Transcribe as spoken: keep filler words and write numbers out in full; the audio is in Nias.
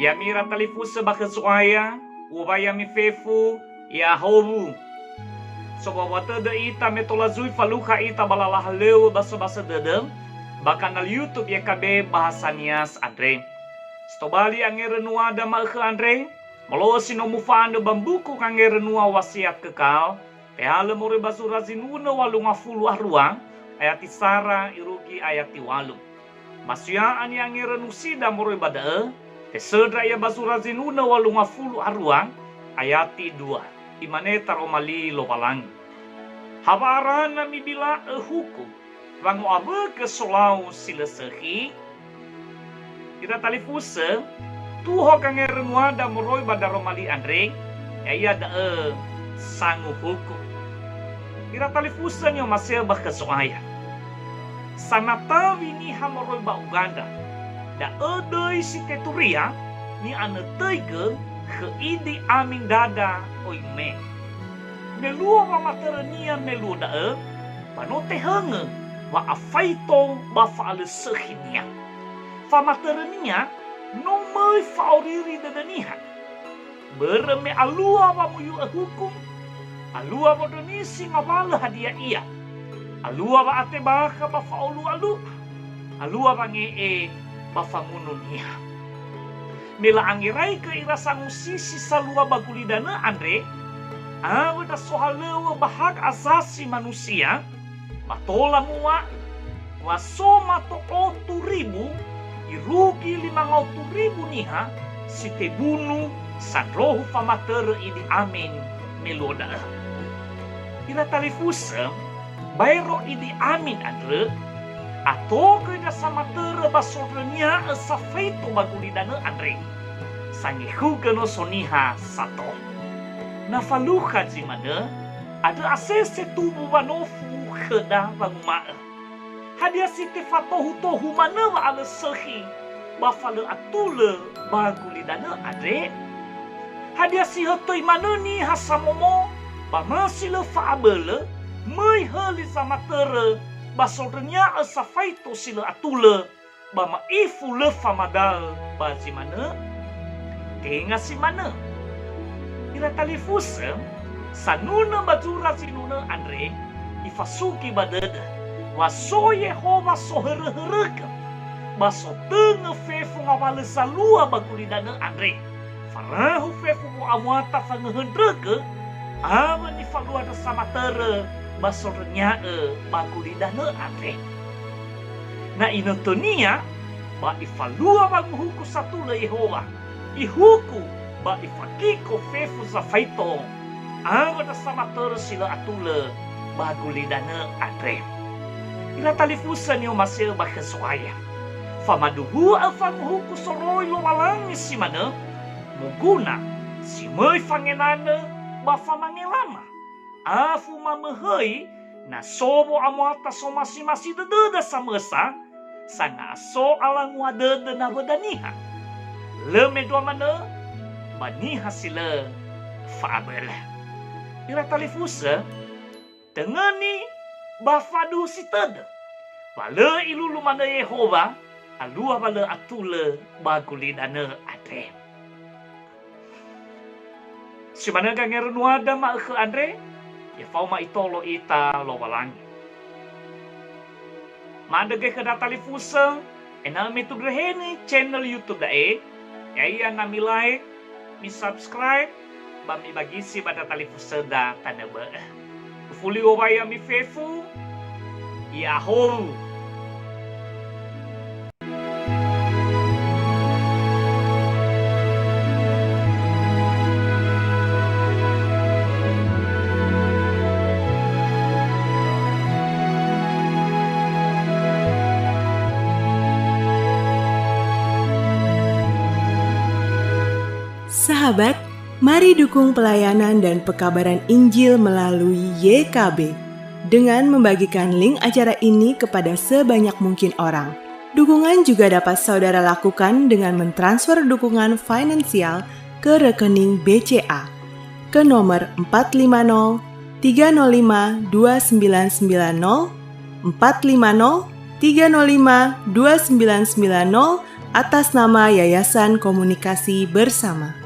Ya'ami ira talifusö ba khö Zo'aya, uŵa'ö ya'ami fefu, ya'ahowu. Sowaŵa dödö ita me tola zui falukha ita ba lala halöŵö ba sobasö dödö, ba kanal YouTube Y K B Bahasa Nias andre. Si tobali angerönuada ma'ökhö andre, molo'ö si no mufa'anö ba mbuku Kangerönua Wasiat Kekal, tehalö moroi ba zura zinunö walu ngafulu a rua, ayati sara irugi ayati walu. Ba suya'a ni'angerönusida moroi ba da'ö, tesöndra ia ba zura zinunö walu ngafulu a rua, ayati dua. Imane taroma li Lowalangi. Hawa'arana mibila'ö huku, wango'awökö solau si lö sökhi? Ira talifusö, tuho gangerönuada moroi ba daroma li andre, ya'ia da'ö sanguhuku. Ira talifusö ni'omasi'ö ba khö Zo'aya. Sanatawi niha moroi ba ugandra, da'ö döi si teturia ni'anötöigö khö Idi Amin Dada oi'me. Me luo wamatörönia me luo da'ö, ba no tehöngö wa'afaito ba fa'alösökhinia. Famatörönia no möi fa'oriri dödö niha. Börö me alua wamuyu'ö huku, alua wondrönisi ngawalö hadia ia, alua wa'atebakha ba fa'olualu'a, alua wange'e ba famunu niha. Me la'angeraigö ira sangusisi salua ba gulidanö andre, awö ndra sohalöŵö ba hak asasi manusia, ba tola muŵa'ö wa so mato otu ribu irugi lima ngaotu ribu niha si tebunu sandrohu famatörö Idi Amin me luo da'ö. Ira talifusö, baero Idi Amin andrö, ato göi ndra samatörö ba sondrönia'ö safaito ba gulidanö andre. Sangehugö no so niha sato. Na falukha zi manö, andrö asese tumbu wanofu khöda wanguma'ö, "Hadia si tefatohutohu manö wa'alösökhi ba falö atulö ba gulidanö andre? Hadia si hötöi manö niha samomo ba ma si lö fa'abölö, möi höli zamatörö ba sondrönia'ö safaito si lö atulö, ba ma'ifu lö famadaö ba zi manö?" Tenga si manö. Ira talifusö, sanunö ba zura zinunö andre, ifasugi ba dödö, wa so Yehowa sohöröhörögö, ba sotöngö fefu ngawalö zalua ba gulidanö andre. Farahu fefu wo'amuata fangöhöndrögö, awö nifalua ndra samatörö ba sondrönia'ö ba gulidanö andre. Na inötönia, ba ifalua wanguhuku satulö Yehowa, ihuku ba ifakiko fefu zafaito, awö ndra samatörö si lö atulö ba gulidanö andre. Ira talifusö ni'omasi'ö ba khö Zo'aya. Famaduhu'ö fanguhuku soroi Lowalangi si manö, moguna si möi fangenanö ba famangelama. Afu mamöhöi na so wo'amuata somasimasi dödöda samösa, sana'a so alangua dödö nawöda niha. Lö mendrua manö ba niha si lö fa'abölö. Ira talifusö, töngöni ba faduhusi tödö, wa lö ilulu manö Yehowa alua wa lö atulö ba gulidanö andre. Si manö gangerönuada ma'ökhö andre, ya faoma itolo ita Lowalangi. Ma'andrö göi khöda talifusö, ena'ö mitundröheni channel YouTube da'e, ya'ia na mi-like, mi-subscribe, ba mibagisi ba ndra talifusöda tanö bö'ö. Ufuli wowaia mifefu, ya'ahowu. Sahabat, mari dukung pelayanan dan pekabaran Injil melalui Y K B dengan membagikan link acara ini kepada sebanyak mungkin orang. Dukungan juga dapat saudara lakukan dengan mentransfer dukungan finansial ke rekening B C A ke nomor empat lima nol tiga nol lima dua sembilan sembilan nol, empat lima nol tiga nol lima dua sembilan sembilan nol, atas nama Yayasan Komunikasi Bersama.